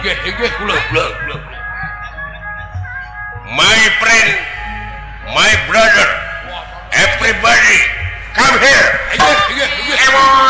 My friend, my brother, everybody, come here. Come on.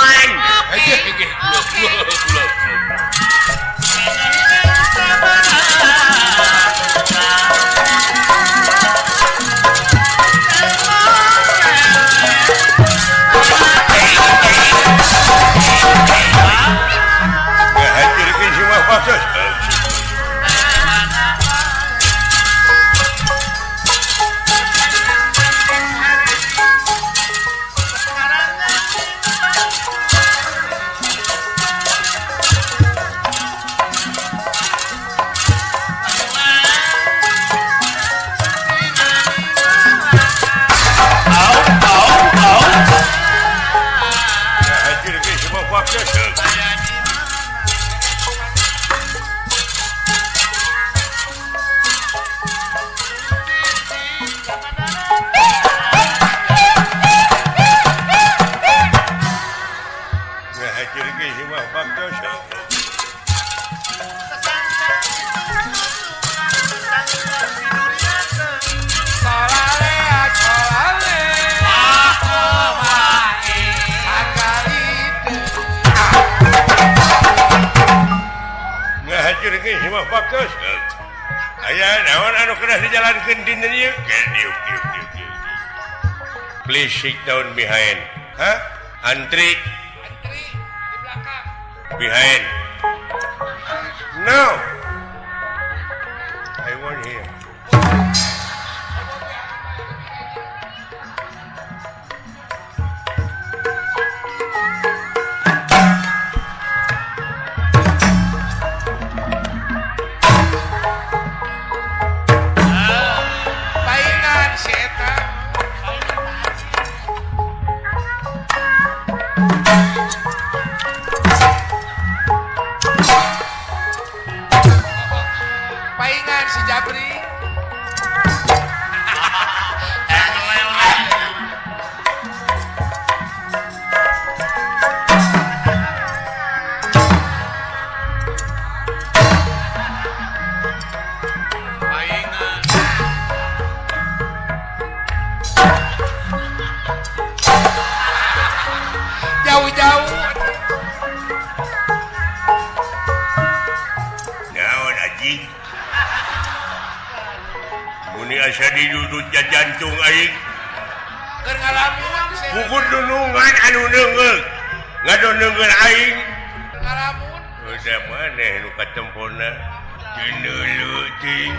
Please sit down behind. Hah? Antri. Antri di belakang. Behind. No. I want here. Jantung aing keur ngalamun pukur dunungan anu neungeul ngadon aing ngalamun udah maneh nu katempona teu teuing.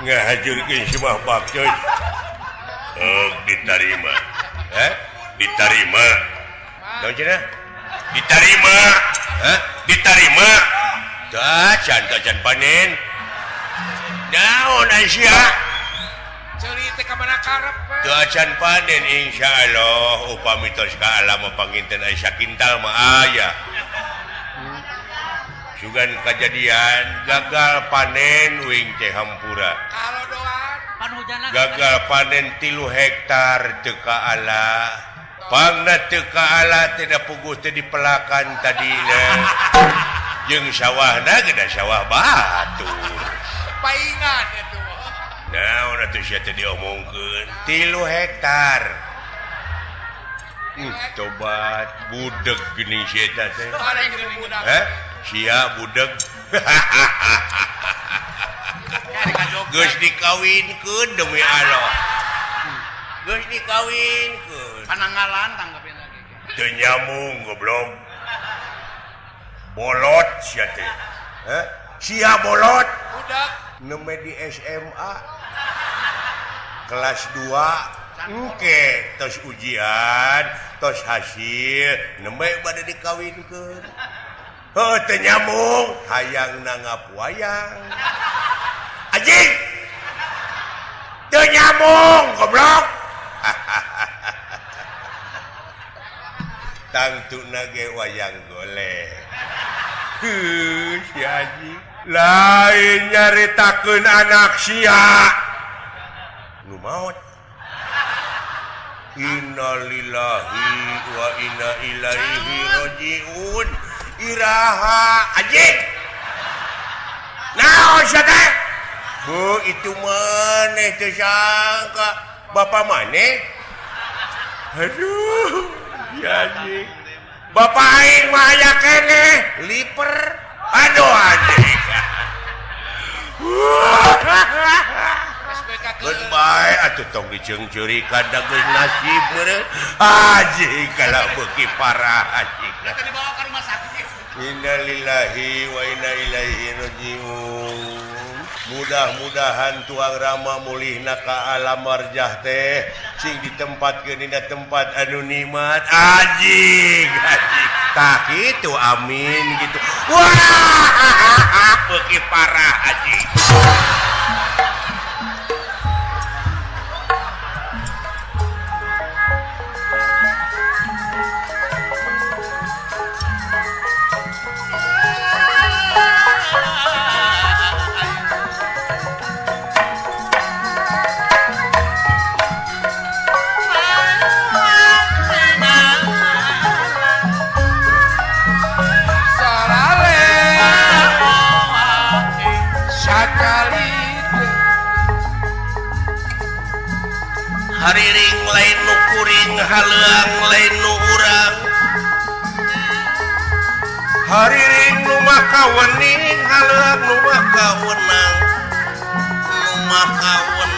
Ngahajurkeun sebuah bakcoy. Oh, diterima. Hah? Diterima. Naon cenah? Diterima. Hah? Diterima. Tah, can panen. Naon Aisyah? Ceuli teh ka mana karep? Teu acan panen insyaallah upami tos ka alam panginten Aisyah kintal mah aya. Sugan kejadian gagal panen wing teh hampura. Gagal panen 3 hektar teu kaala. Pangna teu kaala teh da puguh teh dipelakan tadina. Jeung sawahna ge da sawah batur. Paingan atuh. Naon atuh sia teh diomongkeun 3 hektar. Tobat budeg geuning sia teh. Heh? Sia budeg. Geus dikawinkeun demi Allah. Geus dikawinkeun. Pananggalan tanggapin lagi. Teu nyambung goblok. Bolot sia teh. Heh? Sia bolot. Budak nembe di SMA. Kelas 2 engke tos ujian Tos hasil nembe bade dikawinkeun. Heuh teu nyambung hayang nanggap wayang. Anjing. Teu nyambung goblok. Tangtuna ge wayang golek. Heuh si haji lain nyaritakeun anak sia. Nu maot. Innalillahi wa inna ilaihi rajiun. Iraha anjing. Naon sia teh? Bu itu maneh teu sangka bapa maneh. Aduh, ya anjing. Bapak aing mah aya keneh liper. Aduh anjing. Goodbye atuh tong diceungceurikan da geus nasib meureun. Anjing kalau beuki parah anjing. Tadi dibawa ke rumah sakit. Innalillahi wa inna ilaihi rajiun. Mudah-mudahan tuang Rama mulihna ka alam marjah teh sing ditempatkeun dina tempat anu nikmat. Anjing, anjing. Tah kitu amin gitu. Wah, beuki parah anjing. Hariring lain nu kuring haleuang lain nu urang. Hariring nu maka wening haleuang nu maka wenang. Nu maka wenang.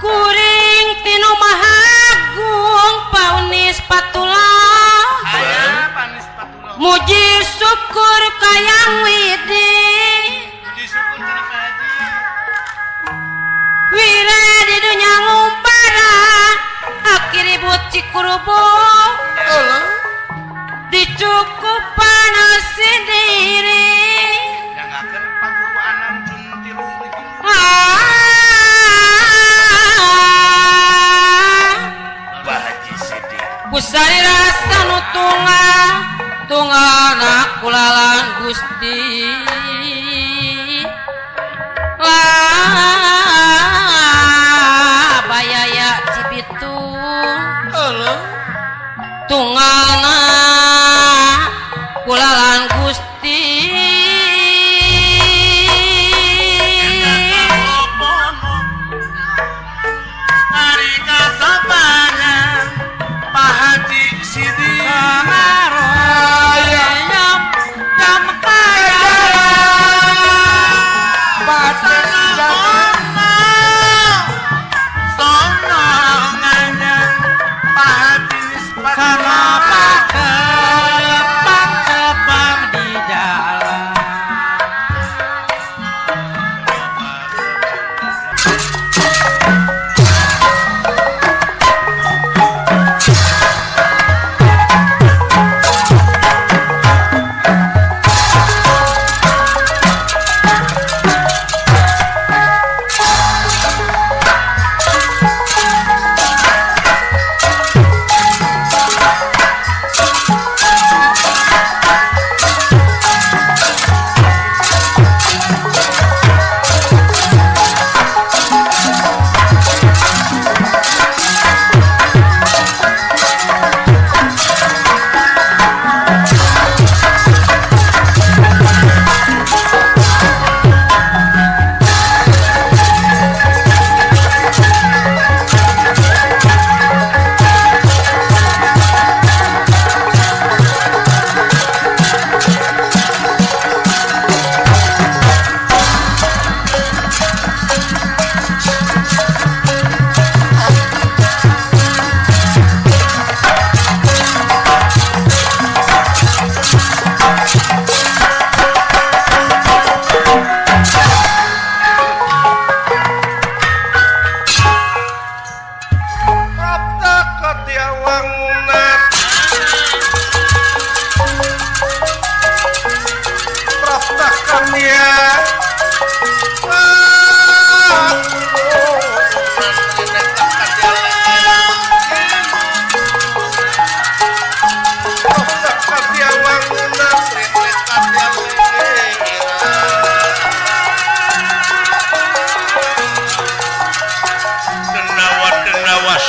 Kuring tinu Mahagung Paunis Patula muji syukur kayang widi wira di dunya ngumpara akhir ribut cikurubo dicukupan sendiri Kusari rasa nu tunggal anak kulalan Gusti lah bayaya Cibitung tunggal anak kulalan Gusti. Haji Sidi.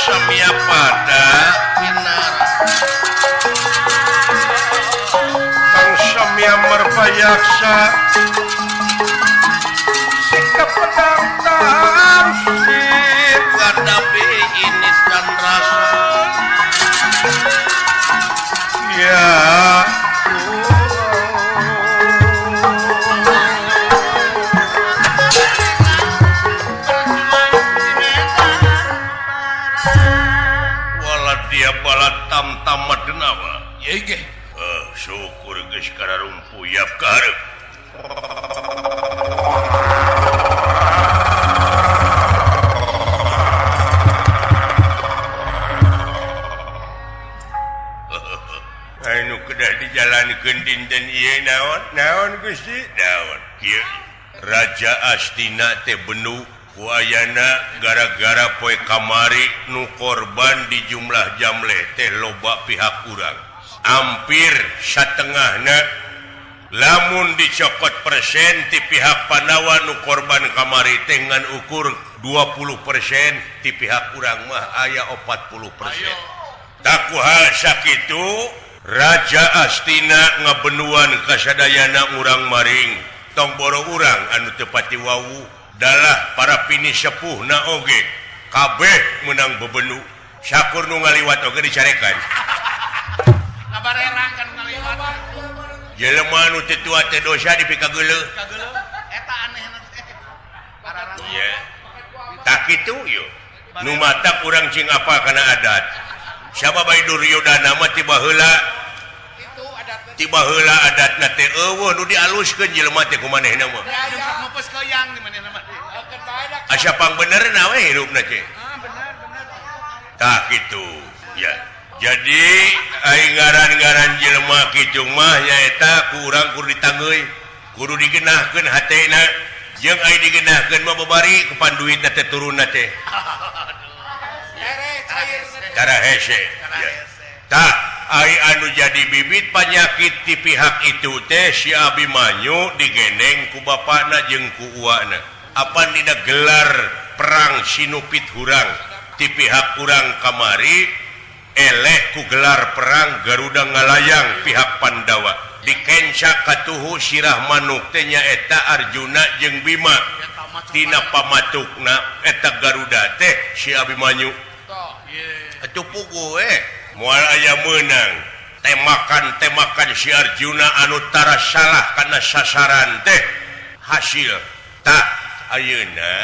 Samya pada Kinara Kang Samya Merpayaksa sikap pedang tarsip Gadapi ini dan rasa ya tamat denawa ye syukur geus kararumpu yap ka hareup anu kedah dijalankeun dinten ieu naon naon Gusti naon kieu Raja Astina teh benu ku ayana gara-gara poe kamari nu korban di jumlah jamleh teh loba pihak urang hampir satengahna lamun dicokot persen ti pihak Pandawa nu korban kamari teh ngan ukur 20% ti pihak urang mah aya 40%. Taku hal sakitu Raja Astina ngabenuan kasadayana urang maring tong boro urang anu teu pati wawu dalah para pini sepuh na oge kabeh menang bebenu syakur nu ngaliwat oge dicarekan ngabarerang kan ngaliwat jelema nu teu tua teh dosa dipikageuleuh eta anehna teh ieu tah kitu ieu nu matak urang cing apa kana adat sabab bae Duryodana mah tiba heula tiba heula adatna teh eueuh nu dialuskeun jelema teh ku manehna mah asa pang bener na we hirupna teh tah kitu ya jadi ai ngaran-ngaran jelema kitu mah nyaeta ku urang kudu ditanggeuy kudu digenahkeun hatena jeung ai digenahkeun mah babari kepan duitna teh turunna teh cara hese tah ai anu jadi bibit panyakit ti pihak itu teh si Abimanyu digendeng ku bapana jeung ku uana apan dina gelar perang Sinupit hurang ti pihak urang kamari eleh ku gelar perang Garuda ngalayang pihak Pandawa dikenca katuhu sirah manuk teh nyaeta Arjuna jeung Bima tina pamatukna eta Garuda teh si Abimanyu atuh puguh moal aya meunang temakan-temakan si Arjuna anu tara salah kana sasaran teh hasil tah ayeuna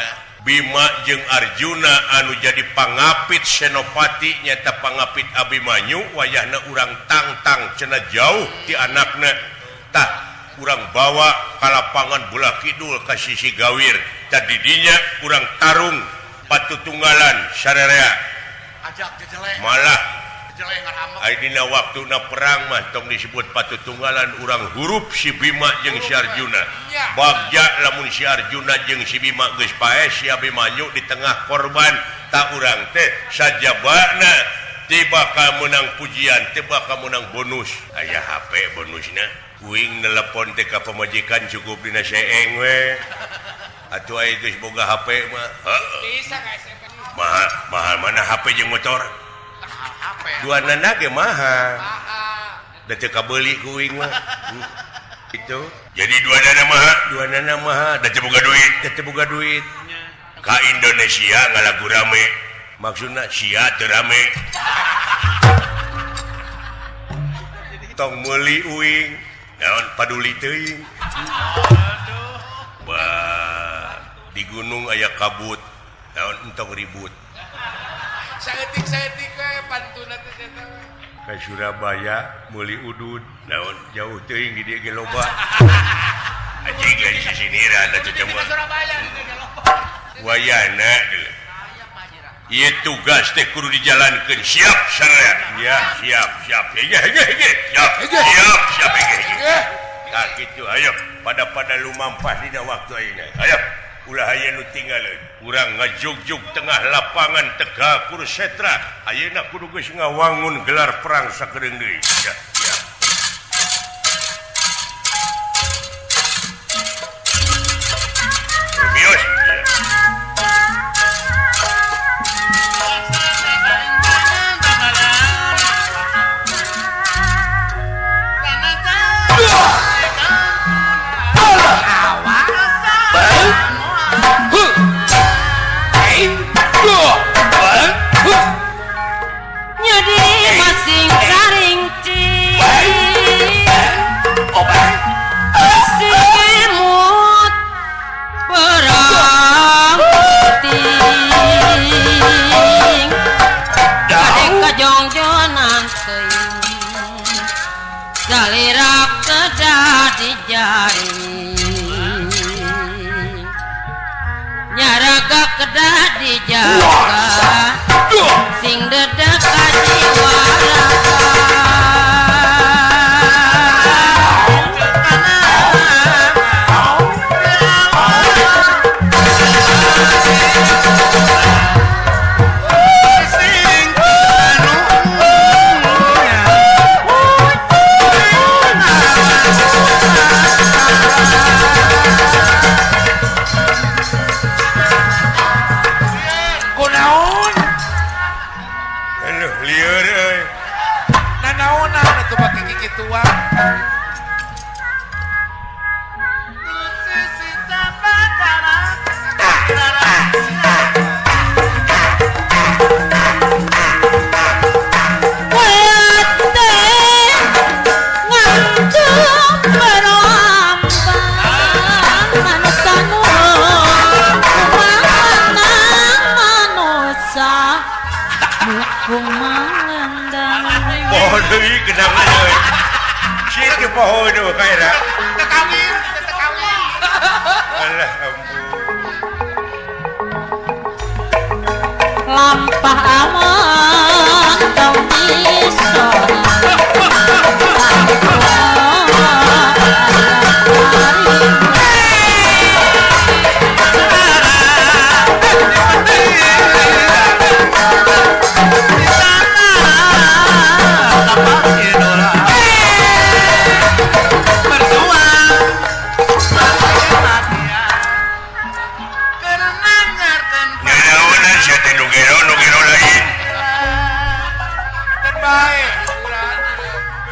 Bima jeung Arjuna anu jadi pangapit senopati nyata pangapit Abimanyu wayahna urang tangtang cenah jauh ti anakna tah urang bawa ka lapangan bola kidul ka sisi gawir tah di dinya urang tarung patutunggalan sararea malah dina waktuna perang mah tong disebut patutunggalan urang hurup si Bima jeung si Arjuna bagja lamun si Arjuna jeung si Bima geus paeh si Abimanyu di tengah korban tak urang teh sajabana teu bakal meunang pujian teu bakal meunang bonus aya HP bonusna kuing nelepon teh ka pamajikan cukup dina seeng we atuh aya geus boga HP mah bisa ka SMP mahal mahal mana HP jeung motor dua nana ge mahal da teu kabeuli ku uing mah itu jadi dua nana mahal dua nana mahal da teu boga duit da teu boga duit ka Indonesia ngalagu rame maksudna sia teu rame tong meuli uing naon paduli teuing bah di gunung aya kabut naon entong ribut saeutik-saeutik we pantuna teh eta ka Surabaya meuli udud naon jauh teuing di dieu ge loba anjing lain sisiniran atuh teh mah wayana ieu tugas teh kudu dijalankeun siap sararea ya siap siap hege hege siap siap siap hege tah kitu ayo pada-pada lumampah dina waktu ayeuna ayo ulah aya nu tinggaleun urang ngajugjug tengah lapangan Tegal Kurusetra ayeuna kudu geus ngawangun gelar perang sakedeung deui ya ya mios. Nanaon? Aduh lieur euy. Nanaonan atuh baki kikituan. Lampah aman tong bisa.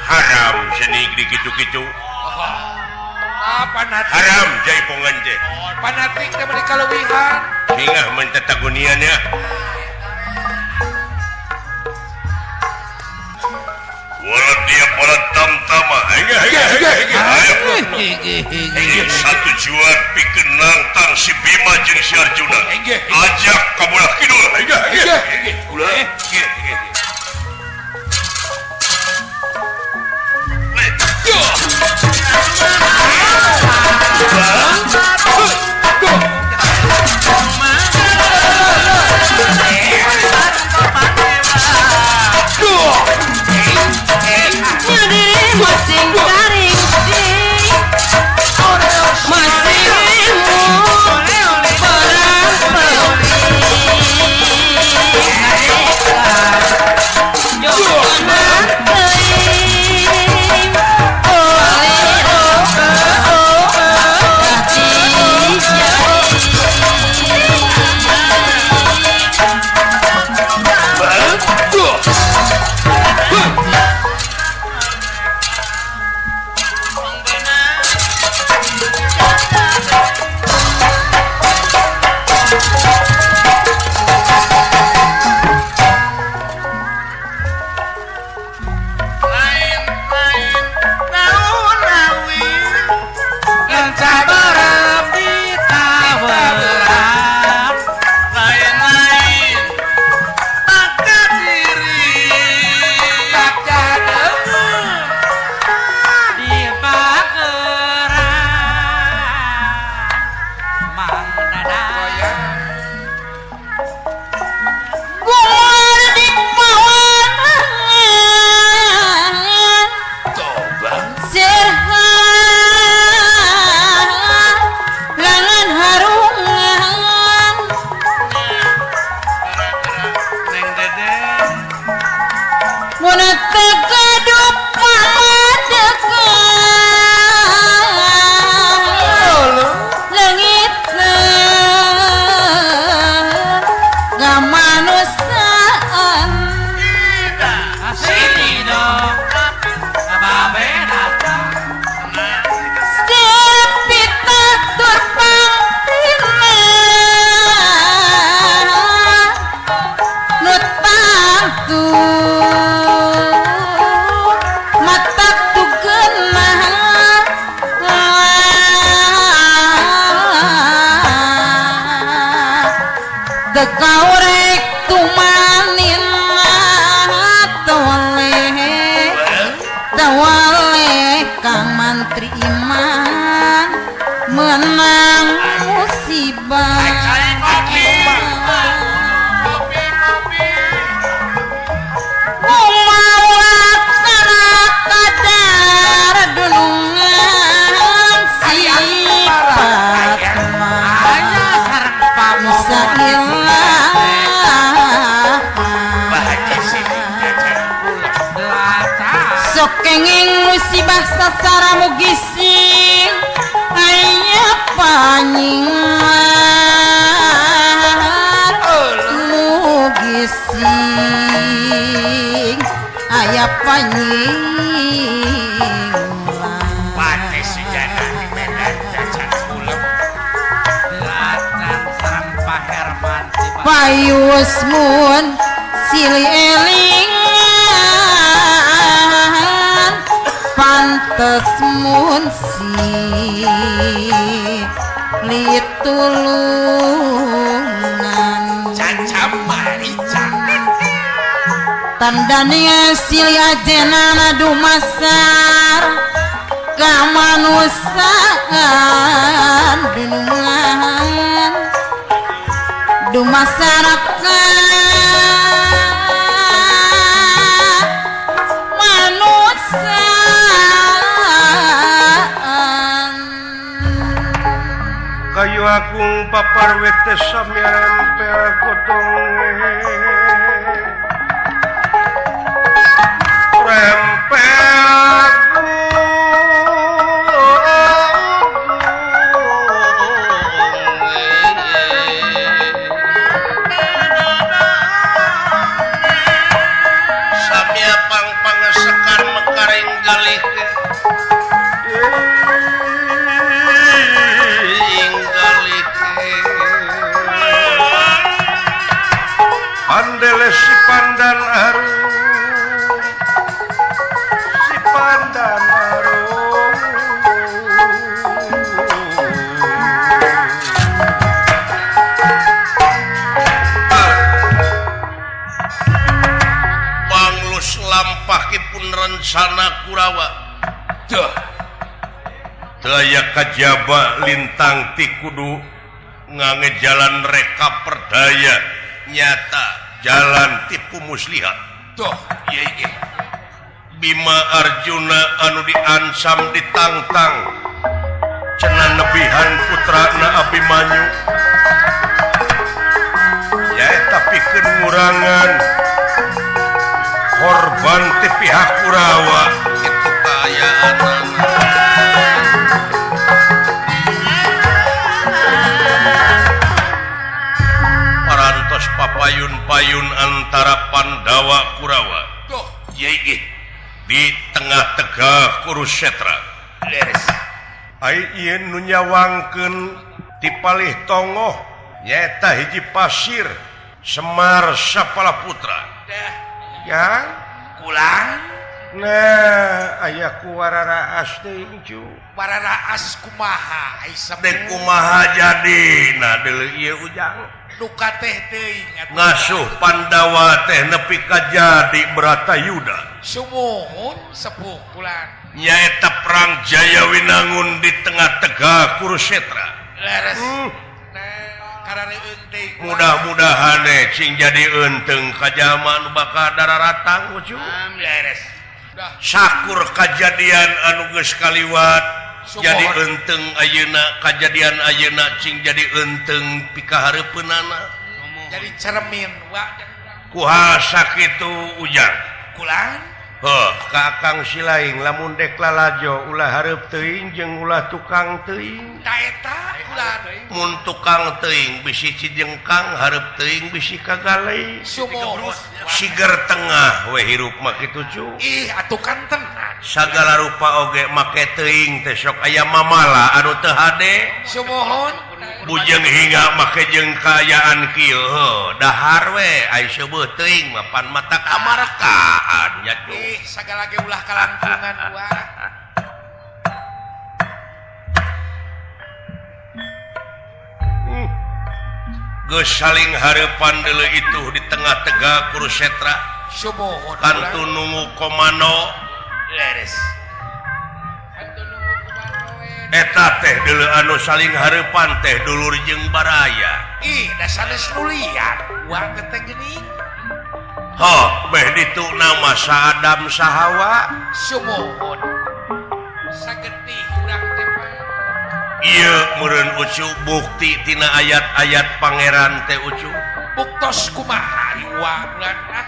Haram seni gitu-gitu. Haram jaipongan teh. Panatik teh meuni kaleuwihan. Singah mun tetagunian ya. Walau dia bola tamtama. Satu juan pikeun nangtang si Bima jeung si Arjuna. Ajak ka bola kidul. Ulah. Kenging musibah sasara mugi sing aya panyingar Sing aya panyinglan Pate sejana di Medan cacat ulem Lacan sareng Pak Herman Payus mun silih elingan pantes mun silih tulungan Caca marica tandanya silih ajenana dumasar kamanusiaan dunungan dumasar kamanusiaan Kayu agung paparwete samya rempel godong rempel samya pang-pang sekar mekaring galih Andele si pandan arum si pandan arum Panglus lampahipun rencana Kurawa Duh Daya kajaba lintang ti kudu ngange jalan reka perdaya nyata jalan tipu muslihat. Tuh, iya iya. Bima Arjuna anu diansam ditangtang cenah nebihan putrana Abimanyu nyaeta pikeun ngurangan korban ti pihak Kurawa kitu kaayaanana. Parantos papayun-payun antara Pandawa Kurawa. Tuh, iya di tengah tegah Kurusetra. Leres. Ai ieu nu nyawangkeun ti palih tongoh nyaeta hiji pasir Semar Sapala Putra. Ya, kulang. Nah, aya ku wararaas teuing cu. Wararaas kumaha? Ai dek kumaha jadi? Nah, deuleu ieu ujang. Duka teh teuing atuh. Ngasuh Pandawa teh nepi ka jadi Bratayuda. Sumuhun sepuh kulan. Nyaeta perang Jayawinangun di tengah tegah Kurusetra. Leres. Nah, karareueung teuing. Mudah-mudahan cing jadi eunteng ka jalma nu bakal dararatang ucu. Leres. Sakur kajadian anu geus kaliwat jadi eunteng ayeuna kajadian ayeuna cing jadi eunteng pikahareupeunana. Jadi cermin wa kuha sakitu ujang. Kulan. Heuh, ka Akang Silaing lamun dek lalajo ulah hareup teuing jeung ulah tukang teuing. Ta eta kulan. Mun tukang teuing bisi cijengkang hareup teuing bisi kagalei. Sumuhun. Siger tengah we hirup mah kitu cu. Ih, atuh kan tenan. Sagala rupa oge make teuing teh sok aya mamala anu teu hade. Sumuhun. Bujeng hingga make jeung kaayaan kieu heuh dahar we ai seueuh teuing mah pan mata kamarakaan nya cu. Ih, sagala ge ulah kalangkungan wa. Geus saling hareupan deuleu itu di tengah tegak Kurusetra. Sumuhun. Kantu nunggu komando. Leres. Eta teh deuleu anu saling hareupan teh dulur jeung baraya. Ih, da sanes nu liat. Wa teh geuning. Ho, beh ditu nama Saadam Sahawa. Sumuhun. Sagetih urang teh. Ieu meureun ucu bukti tina ayat-ayat pangeran teh ucu. Buktos kumaha wa ulah ah.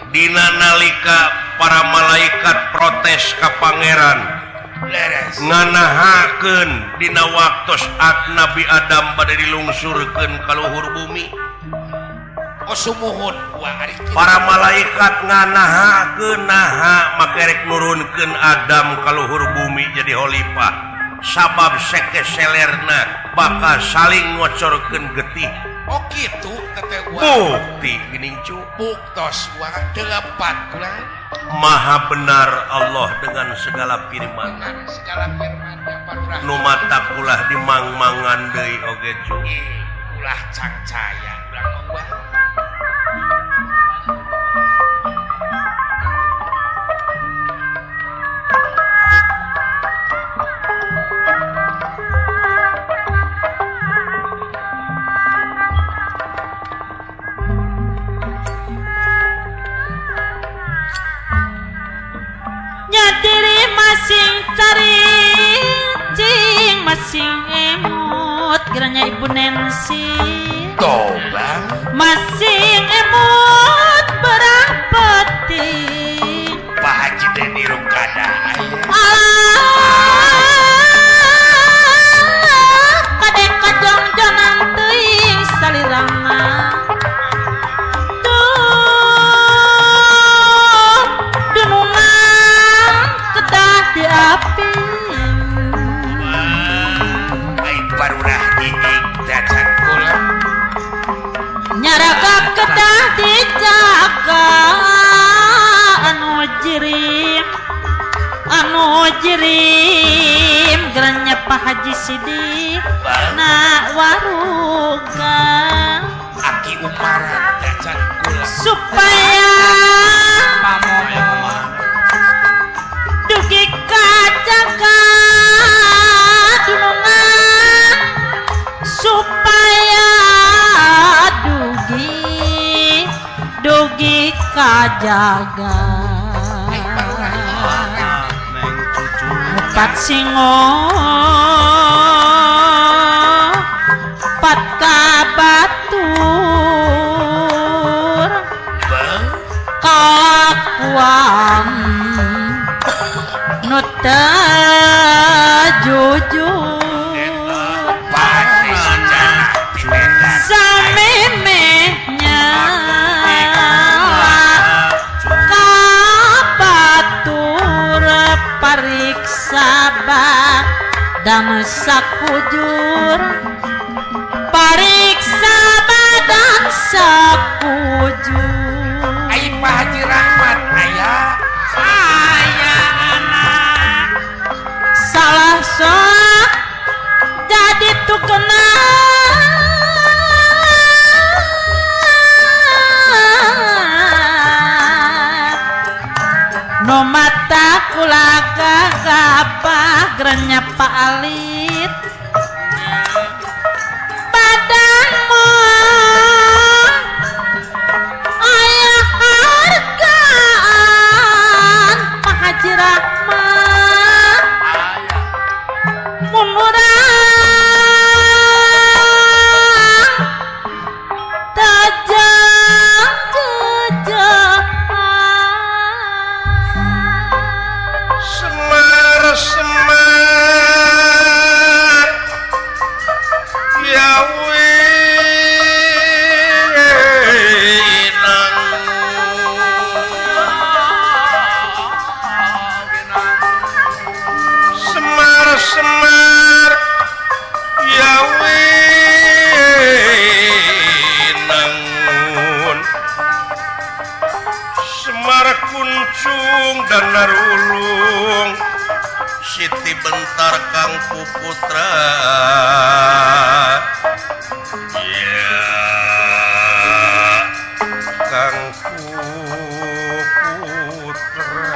Dina nalika para malaikat protes ka pangeran. Leres. Nganahakeun dina waktos Nabi Adam bade dilungsurkeun ka luhur bumi. Sumuhun para malaikat nganaha keunaha makerek nurunkeun Adam ka luhur bumi jadi khalifah sabab seke selerna bakal saling ngocorkeun getih. Oh kitu teteh bukti geuning cu buktos wa telepat kula. Maha benar Allah dengan segala firman. Segala firman nu mata ulah dimangmangan deui oge cu. Ulah cangcaya urang mah. Masing cari cing masing emut kiranya Ibu Nancy toba masing emut berang peti Pak Haji Deni Rukada ah kadek kajong jonan teuing salirana tuh dunungan kedah di api ai parurah iing dacan kula nyaraga kedah dijaga anu jirim geranya Pak Haji Sidik na waruga aki umaran dacan kula supaya dugi kajaga dunungan supaya dugi dugi kajaga empat singo empat kabatur kalakuan nu teu jujur samemehnya kabatur pariksa badan sakujur pariksa badan sakujur. Ai Pak Haji Rahmat aya aya anak salah sok jadi tukena no mata kula gagabah gerenya Pak Alit badanmu ayah hargaan Pak Haji Rahmat mun urang tajam jejahan Semar semar ya winang semar semar ya winangun Semar kuncung dan narulung Siti Bentar Kang Puputra ya Kang Puputra.